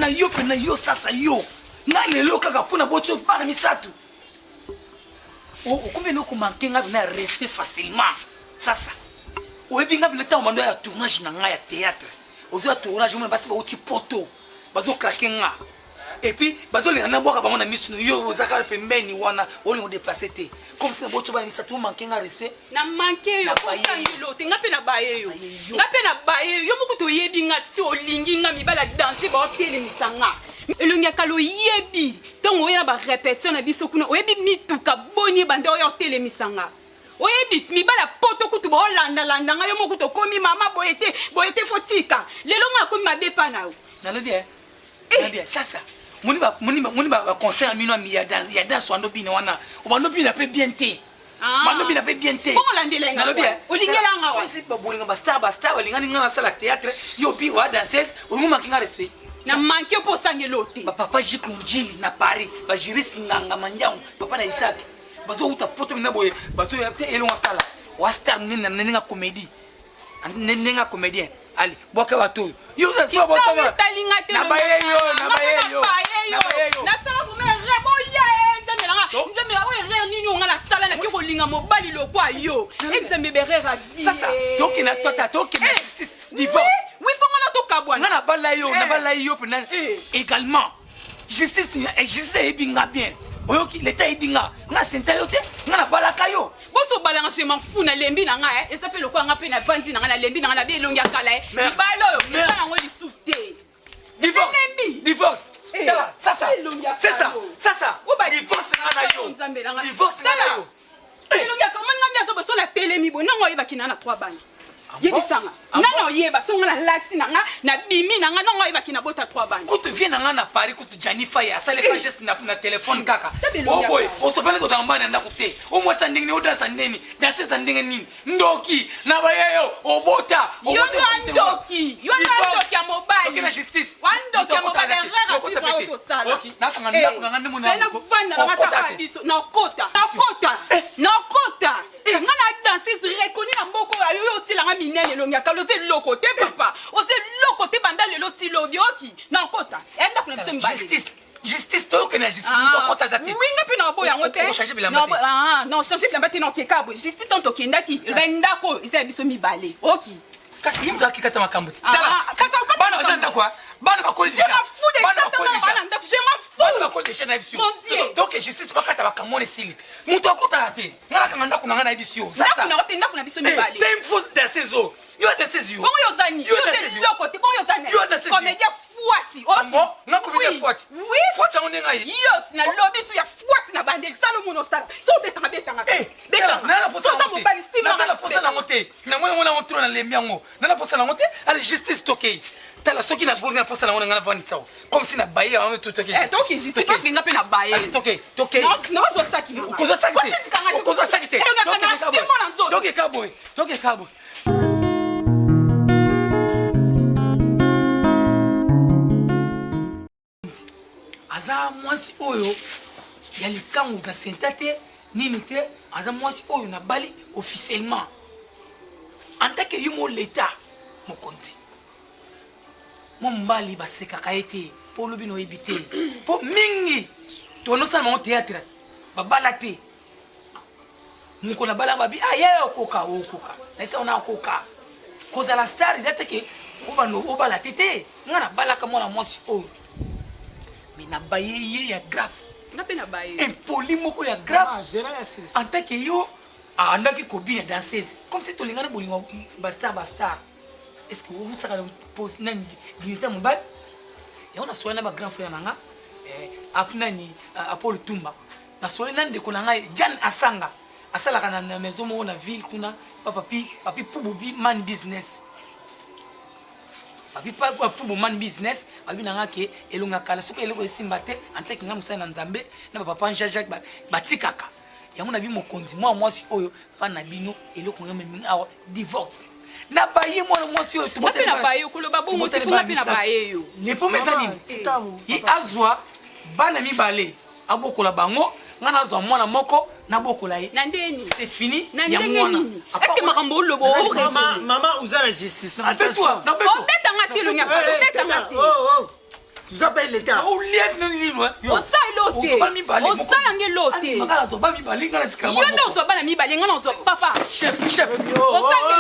pena yo pena yo sasa yo nga lelo kaka mpo na boti bana misato okomi eloko manke nga pena respect facilement sasa oyebi nga pena ntango bando ya tournage na nga ya théâtre ozo ya tournage omona basi bauti poto bazokrake nga epuis bazolinga nabwaka bango na miso yo oza kaka pembeni wana olinga odeplace te comme si naboti bana misato omanke nga respect na manke yo osangelo te nga mpe na baye yo nga mpe na baye yo yo moko toyebi nga ti olingi nga mibala danger baotelemisa nga elongi ya kala oyebi ntango oya na barepetition na biso kuna oyebi mituka boni ebanda oya otelemisa nga oyebi ti mibala poto kutu baolandalanda nga yo moko tokomi mama boye te boye te fotika lelo nga akomi mabe mpa na yo nalobi eh. eh. sasa moni ba concert ya mino ya danse wando bina wana obando bina mpe bien te ah. bando bina mpe bien te nalobi eh. olingelanga wa babolinga bastar bastar balingani nga nasala théâtre yo bi oa danseuse olingi manke nga respect na manke mpo osangela te bapapa jiklonjili na paris bajuriste nganga mandiango papa na isaac bazowuta poto mina boye bazoya te elonga kala oa star nene na ndenge ya comédie ndenge ya comédien ali bwaka bato oyo yo talinga te nabaye yo nabaye yo nabaye yo nasala vraimen erreur boya eh, nzambe nanga nzambe oyo erreur nini onga nasala nake kolinga mobali lokwa yo nzambe berere a vie sasa tokenda tata tokenda eh. justice divorce oui fonga na tokabwana nga nabala yo eh. nabala yo mpena également justice justice eyebi nga bien oyoki leta eyebi nga nga senta yo te nga nabalaka yo boso balanga je m'en fous nalembi na nga eh. eza mpe lokola nga mpe navandi na nga nalembi na nga nabi elongi ya kala eh. mibali oyo eza yango lisusu te nalembi divorce eh. tala sasa c'est ça sasa divorce nga na yo divorce nga na yo elongi ya kala omoni nga nde aza boso natelemi boye nango oyebaki na na 3 bana ah yebisanga ah nga na oyeba so nga nalati na nga nabimi na nga nango ayebaki nabota 3 bana kutu vie na nga na paris kutu jani faye asaleka eh. geste na telefone kaka oboye oh, osopani kozala mobali na ndako te omwasa ndenge nini odansa ndeni danse eza ndenge nini ndoki na baye yo obota yo nde ndoki yo nde ndoki ya mobali na justice wa ndoki ya mobali erreur afivre oyo tosala nakanga ndako na nga nde mona nafanda na nga kaka biso nakota nakota eh. nakota Eh, nga na danseuse reconnu na mboka oyo ayo otila nga minene elongi ya kala oza eloko te papa oza eloko te banda lelo ti lobi oki na nkota ya ndako na biso mibale justice justice toyokende na justice moto akota aza te wi nga mpe na boya yango te ochange bilamba te ah, non change bilamba te na okeka boye justice ntango tokendaki eloba ndako oyo eza ya biso mibale oki kasi ye moto akikata makambo te ah, tala ah, bana baza ndako bana bakoli bana bakoli deja na biso donc justice bakata makambo wana esili moto akotaka te nga nakanga ndako na nga nayebisi yo ndako na yo te ndako na biso mibale te mfo danseuse oyo yo danseuse yo bongo yo ozani yo eloko te bongo yo ozani yo danseuse comédien fuati ok ah nga comédien fuati oui fuati yango ndenge aye yo na lobi su ya fuati na bandeli sala omona osala so obetanga betanga eh, betanga soza mobali sima nasala posa nango te namoni yango nango tro nalembi yango nana posa nango te ale justice tokei tala soki na bourgi na posa nango na ngai navandisa o comme si na baye yango to toke eh, toke justice parce que nga pe na baye allez toke toke naozwa saki okozwa saki te okozwa saki te toke ka boye toke ka boye aza mwasi oyo ya likangu na senta te nini te aza mwasi oyo nabali officiellement en tant que yo mo leta mokonzi mwa mobali basekaka ye te mpo olobi na oyebi te mpo mingi tonosala bango théâtre babala te mokolo nabalaka babi ah yaya okoka okoka naisa ona okoka kozala star eza te ke obanda obala te te nga nabalaka mwana mwasi oyo mais nabaye ye ya grave impoli moko ya grave ah, en tant que yo andaki kobina danseuse comme si tolingani bolingo bastar bastar est ce que obusaka nani dignité ya mobali yango naswali na bagrand frère na nga eh, nani eh, apolo tumba naswali na ndeko na ngai jan asanga asalaka na maison moko na ville kuna pa papi papi pubu man business papi pubu man business alobi na nga ke elonga kala soki eloko esimba te antaki nga mosali na nzambe na bapapa jean jacques batikaka yango na bi mokonzi mwa mwasi oyo mpa na bino eloko nga memi awa divorce na baye mwana mwasi oyo mpe na baye koloba bongo te mpe na baye yo lepome eza nini ye azwa bana mibale abokola bango nga nazwa mwana moko nabokola ye na ndeni c'est fini na ndenge nini est ce que makambo oloba mama oza na justice attention obetanga te longi obetanga te oh, oh. Toza pa leta. Olia bino nini eh? Osala elo te. Osala nge elo te. Makala zo ba mibale nga na tika. Yo nde ozwa bana mibale nga na ozwa papa. Chef, chef. Osala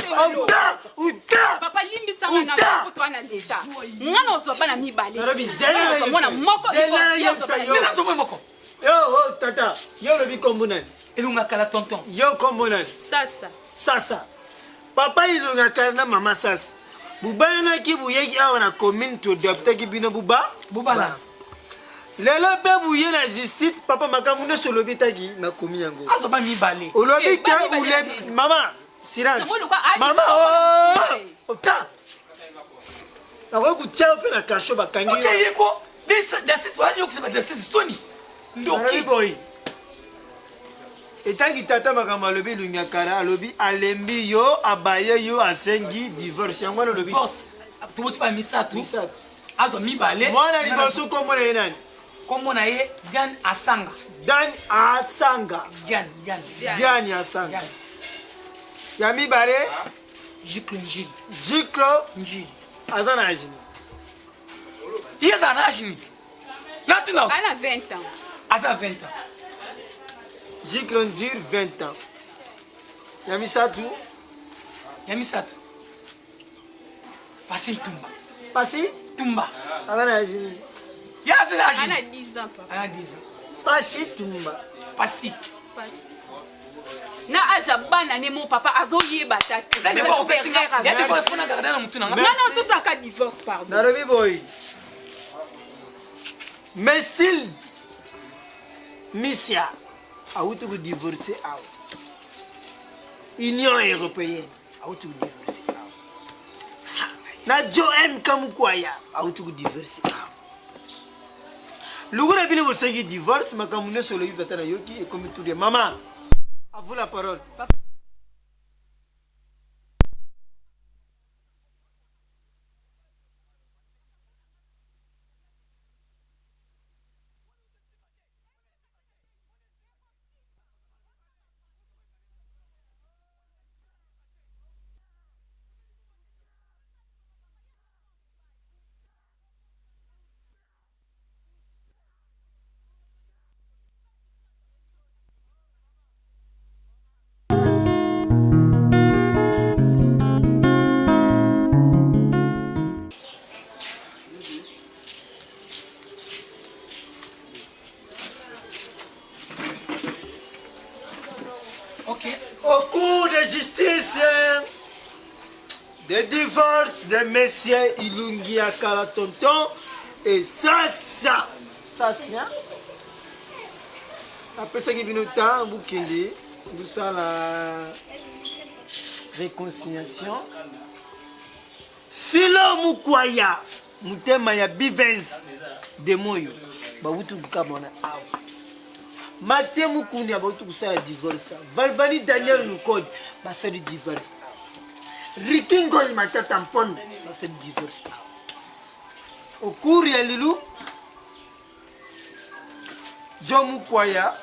elo te. Uta! Papa limbisa nga na kutu wana leta. Nga na ozwa bana mibale. Nga mwana moko. Nga na ozwa moko. Yo, oh, tata, yo olobi kombo nani? Elonga kala tonton. Yo kombo nani? Sasa. Sasa. Papa Ilunga kala na mama Sasa. Bubalanaki buyaki awa na commune toadoptaki bino buba bubala. Lelo mpe buye na justice papa makambo nyonso olobi etaki nakomi yango. Azo ba mibale. Olobi eh, te ule mama silence. Mama oh, ota. Nakoki kotia yo mpe na kasho bakangi yo. Otia ye ko. Dasisi bayokisa ba dasisi soni. Ndoki. Boyi. Etangi tata makambo alobi elongi ya kala alobi alembi yo abaye yo asengi divorce yango wana olobi divorce toboti ba misato misato azwa mibale mwana liboso kombo na ye nani kombo na ye Diane Asanga Dan Asanga Diane Diane Diane Asanga ya mibale Jiklo Njili Jiklo Njili aza na age ye azala na age nini natuna ana 20 ans aza 20 ans Gicle Ndir 20 ans ya misato ya misato pasi tumba pasi tumba aza na age nini ye aza na age ana 10 ans papa ana 10 ans pasi tumba pasi pasi na age ya bana ne mo papa azoyeba ta te eza devoir opesi nga ya devoir fona garder na mutu na nga nga na tosaka divorce pardon nalobi boyi Mesil Misia awuti kodivorce awa Union européenne awuti kodivorce awa na Jo M Kamukwaya awuti kodivorce awa lokola bino bosengi divorce makambo nyonso olobi tata nayoki ekomi tour ya mama à vous la parole. Ok. Au cours de justice, de divorce de messieurs Ilungi Akala Tonton et Sasa. Sasa. Apesaki bino temps bokende bosala réconciliation. Philo Mukwaya motema ya Bivens de Moyo bawuti kokabwana awa. Mathieu Mukundi abauti kosala divorce. Valvani Daniel Lukodi basali divorce awa. Ricky Ngoyi Matata Mpono basali divorce awa. Au cours ya lilu John Mukwaya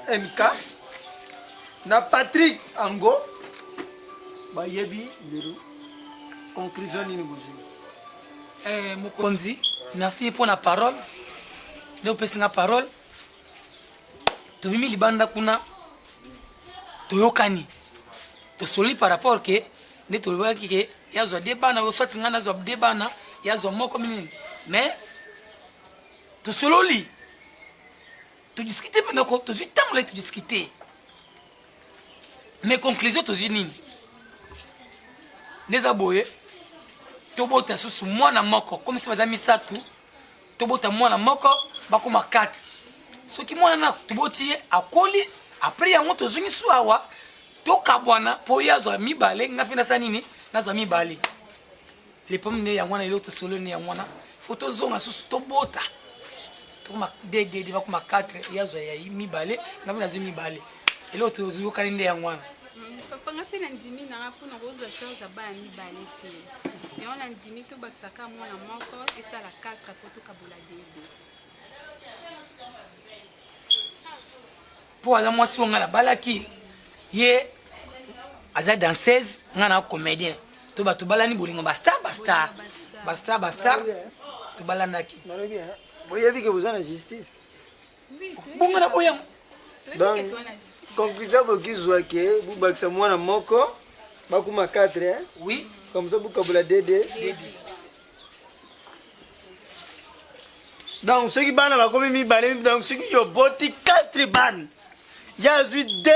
MK na Patrick Ango bayebi lelo conclusion nini bozwi? Eh, mokonzi merci mpo na parole nde opesi nga parole tobimi libanda kuna toyokani tosoli par rapport ke nde tolobaki ke yazwa de bana yo soit ngai nazwa de bana yazwa moko minini mais tosololi todiskute mpenza ko tozwi ntango lai todiskute mais conclusion tozwi nini nde eza boye tobota susu mwana moko comme si baza misato tobota mwana moko bakoma 4 soki mwana na toboti ye akoli apres yango tozongi su awa tokabwana mpo ye azwa mibale nga mpe nasala nini nazwa mibale le problème nde yango wana eloko tosolo nde yango wana fo tozonga susu tobota tokoma dd bakoma 4 ye azwa ya mibale nga mpe nazwi mibale eloko toyokani nde yango wana Papa nga mpe nandimi nanga mpona kozwa charge ya bana mibale te yango nandimi tobakisaka mwana moko esala 4 mpo tokabola dede mpo aza mwasi oyo ngai nabalaki ye aza danseuse ngai na comédien to bato balani bolingo bastar bastar bastar bastar. Tobalanaki. Nalobi boyebi ke boza na justice. Bongo na boyango. Donc conclusion bokizwa ke bobakisa mwana moko bakuma 4 hein? Oui. Comme ça bokabola dede. Donc soki bana bakomi mibale, donc soki yo boti 4 bana, ye azwi 2,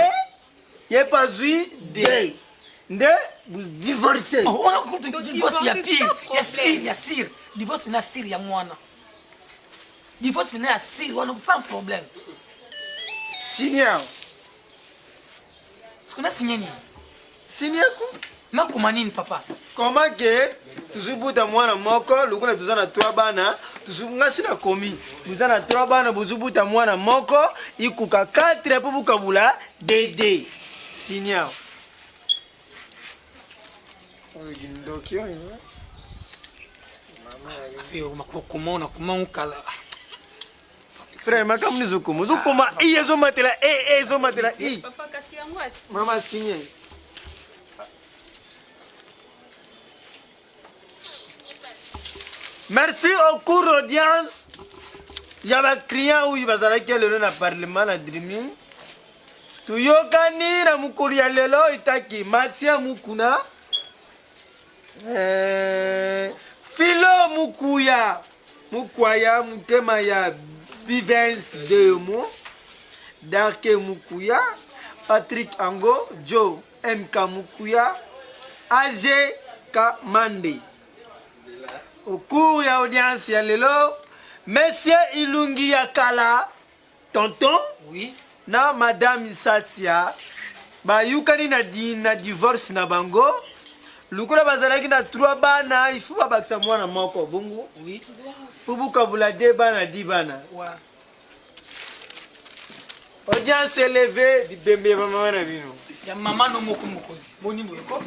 ye mpe azwi 2, nde bodivorce. Oh, wana kutu divorce ya pire, ya sire, ya sire. Divorce na sire ya mwana. Divorce na ya sire wana sans problème. Signe awa. Siko na signe nini? Signe ku. Nakoma nini papa? Comment ke tuzubuta mwana moko lokola toza na trois bana, tuzu nga si nakomi boza na trois bana, bozubuta mwana moko ikuka 4 mpo bokabula dd. Signe awa. Oyo kindoki oyo. Mama ya makokoma nakoma okala. Frère, makambo nini ozokoma? Ozokoma i ezomatela e e ezomatela i. Papa kasi yango asi. Mama signe. Merci au cours audience ya ba client oyo bazalaki lelo na parlement na dreaming. Toyokani na mokolo ya lelo etaki Mathieu Mukuna, Philo Mukuya Mukwaya motema ya Bivens Deomo, Darke Mukuya, Patrick Ango, Joe MK Mukuya, AG Kamande. Au cours ya audience ya lelo, Monsieur Ilungi ya Kala, tonton, oui, na Madame Sasia bayukani na, di, na divorce na bango lokola bazalaki na trois bana, il faut babakisa mwana moko bongo, oui, po bokabula de bana di bana. Ouais. Audience élevée, bibembe ya bamama na bino. Ya mama no moko mokonzi. Boni boye ko?